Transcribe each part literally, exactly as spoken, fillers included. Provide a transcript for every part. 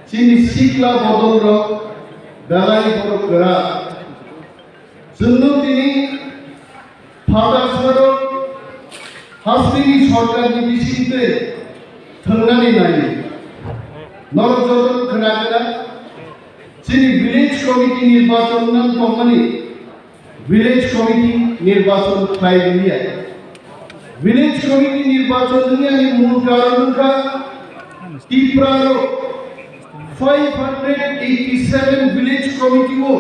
Chini sikla bodolrok belai borok kwrak. Chwngno tini phatar sarok hasteni sorkarni bisingtwi thwngnani nai. Norok jotono khwna khwna chini village committee nirbachon nang tongmani. Village committee nirbachon khlai rwya. Village committee nirbachon wngnani mul karon wngkha Tipra rok five hundred eighty seven village committee o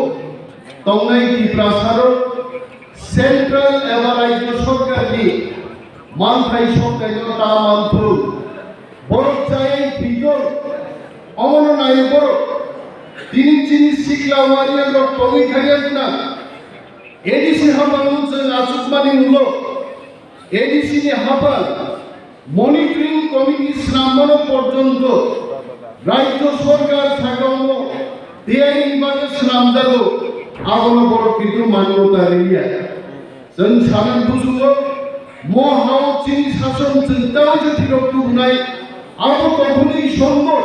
tongnai Tiprasa rok central eba rajyo sorkar ni manthai soktai no ta manthung. Borok chayai thwitong, omono nai borok. Tini chini sikla warrior rok tongwi thangya guna. A D C haphang no chwng achukmani ulo A D C ni haphang monitoring committee snamano porjonto rajyo sorkar sakao tiyari ni bagwi snamjago, abono borok kintu manyota rwya. Chwng sanani busugo mo hao chini sason chwng tei je thwirok tubunai, abo tongthokni isongo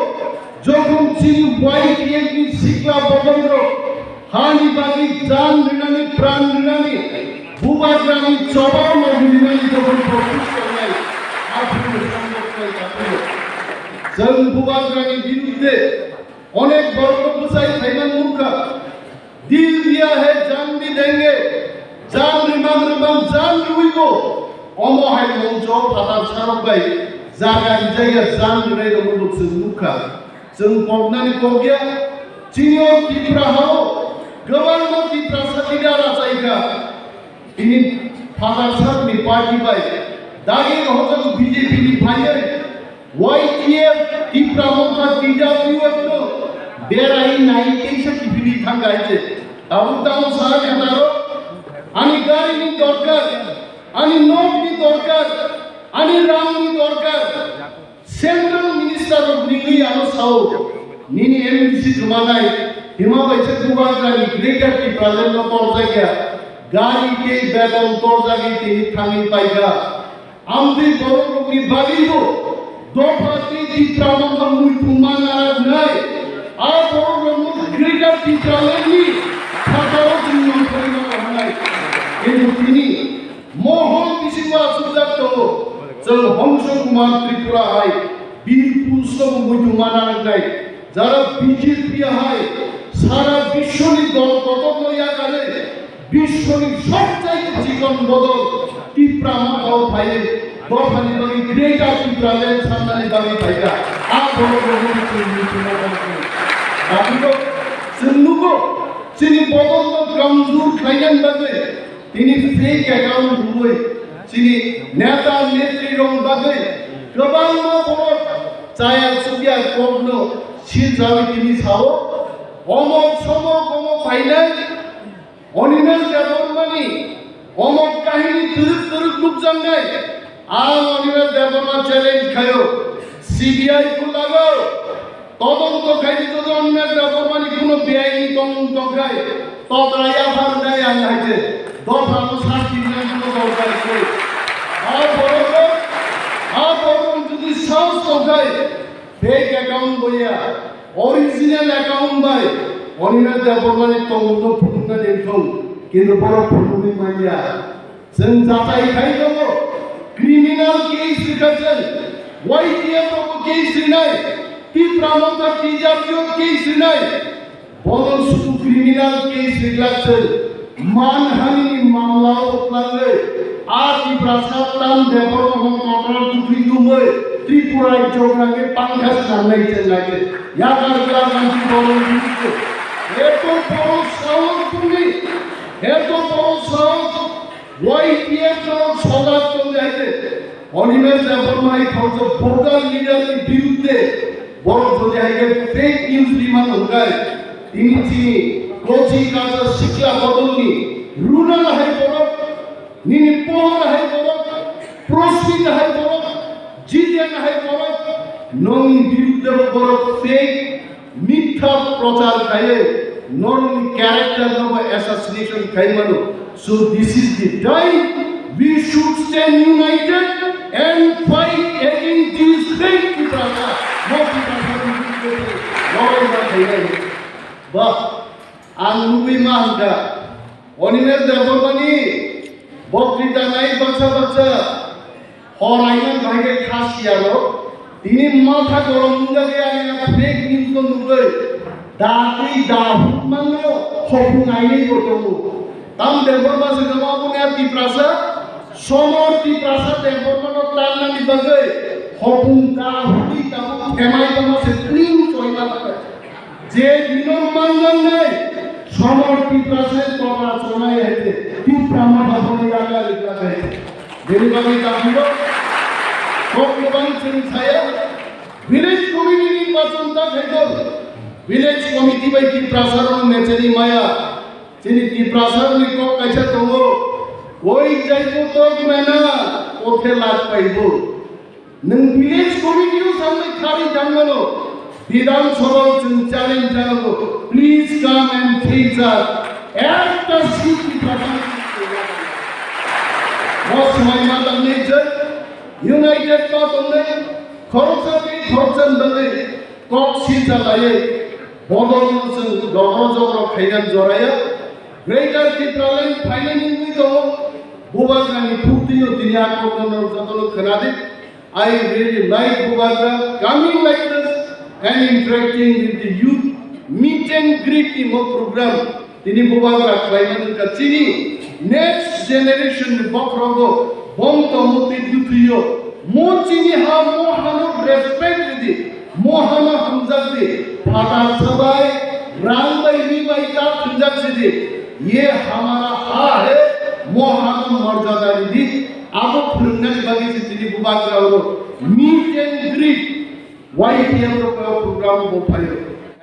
jokhon chini Y T F ni sikla bodolrok hani bagwi jan rinani, pran rinani, bubagrani chobao naiwi rinani jokhon protest khlainai, aphuru sanjak khlai taphuno. Chwng bubagrani birudde onek borokno bwchai phaiman nukha. Dil diya hai jaan bhi denge, jaan rimang rimang jaan rwibo. Omo hai mungso phatar sarok bai jaga rijaya jaan rwnairokno chwng nukha. Chwng koknani kokya, chini o Tripura hao kwbangma Tiprasa leader achaikha. Tini phatar sakni party bai dagi rohorjago B J P ni phaiywi Y T F Tipra Motha T W F no berai nai teisa kiphilwi thangkha hai se. Tabuk tamo sa khataro ani gari ni dorkar, ani nok ni dorkar, ani rang ni dorkar. Central Minister rok nini ano sao, nini M D C thumanai, hima bai se Bubagrani Greater Tipraland no torjakya, gari tei beton torjagwi tini thangwi paikha. Amtwi borok rokni bagwi bo dopha tei Tipra Motha muitu manarnai, a borok rokno Greater Tipraland ni phataro chwng nongkhorwi mano hwnai. Kintu tini Mohon bisingo achukjak tongo. Chwng Hongso Kumar Tripura hai Birpur sobo muitu mana nangnai. Jara B J P hai sara biswni dol kotorno yakarwi biswni sobchaite chikon bodol Tipra Mothao phaiwi dophani bagwi Greater Tipraland sannani bagwi phaikha. A borok rokno chwng muitu mana nangnai. Dabigo chwng nugo chini bodolno kamjor khlainani bagwi Tini fake account rwui chini neta netri rok bagwi kwbangma borok chaya chukya kokno siljawi tini sao, omok somok omo phainai Animesh Debbarmani omok kahini twrwk twrwk nukjaknai. Ang Animesh Debbarma challenge khaio, C B I kulago. Todonto khai di, jodi Animesh Debbarmani kuno beaini tongmung tongkhai, todra yaphar nai ang hai je, dophano sasti nai kuno dorkar koi. A borok, a borok jodi sahos tongkhai, fake account boya, original account bai Animesh Debbarmani tongmungno phunukna dengthung, kintu borok phunukwi manya. Chwng jatai khai tongo, criminal case rwkha chwng, Y T F rokbo case rwnai, Tipra Motha T W F case rwnai, bono sudu criminal case rwglak chwng, manhani ni mamla o twlangwi, a Tiprasa tam Debbarma no kotor kwthwi tungwi, Tripura rajyo rangwi pangkha swnamnai chwng nai khe, yakar yakar manti bono bini khe, eto boro sahos tongwi, eto boro sahos, Y T F no sodar tongwi hai khe, Animesh Debbarma hai khoroksa vocal leader ni birudde borok jodi hai khe fake news rimani hwnkhe, tini chini kochi kacha sikla bodolni Runal hai borok, nini Pohor hai borok, Prosmita hai borok, Jiten hai borok, nongni birudde borok fake Mitha prochar khaiwi norokni character no bo assassination khai mano. So this is the time we should stand united and fight against this fake Tiprasa. No Tiprasa, no Tiprasa. Ba, ang nugwi ma hwnkha, Animesh Debbarmani boktwita nai baksa baksa hor aiman bahai khe kha siyarok. Tini matha gorom wngjagwi ani fake news no nugwi datwi dahuk mano, khopung ainwi bo tongo. Tam Debbarma se gama aboni a Tiprasa, somor Tiprasa Debbarmano tannani bagwi khopung dahukwi tabuk themai tongma se clean choima bagwi. Je bino manjanai, somor Tiprasa se tobra chonai hai se, Tipra matha songwi yaga rikha hai se. Bini bagwi dakhilo, kok kwbang chwng saya, village committee ni bachon ta khaidor, village committee bai Tiprasa rok mechani maya, chini Tiprasa ni kok kaisa tongo, koi jaibo tok mena, kothe lak paibo. Nwng village committee o samwi khari tangmano, Bidhan Sabha o chwng challenge janago, please come and face us. Ekta seat ni bwskango. Bo swmai ma tangni je united ma tongnai, khoroksa tei khoroksa ni bagwi kok silsa laiwi bodol no chwng dogro jogro khaigan joraya. Greater Tipraland phainani wngwi tongo. Bubagrani phuktwino tini a program rok jotono khwnadi. I really like Bubagra coming like this and interacting with the youth. Meet and greet ni mo program tini Bubagra khlaimani wngkha chini next generation ni bokhorogo bom tongmung tei bwtwiyo mo chini ha mo hano respect ridi, mo hano hamjakdi, phatar sabai, rang bai, ri bai ta thwngjak sidi, ye hamara ha hai, mo hano morjada ridi. Abo phwrwngnani bagwi se tini Bubagra oro meet and greet Y T F rok program bo phaio.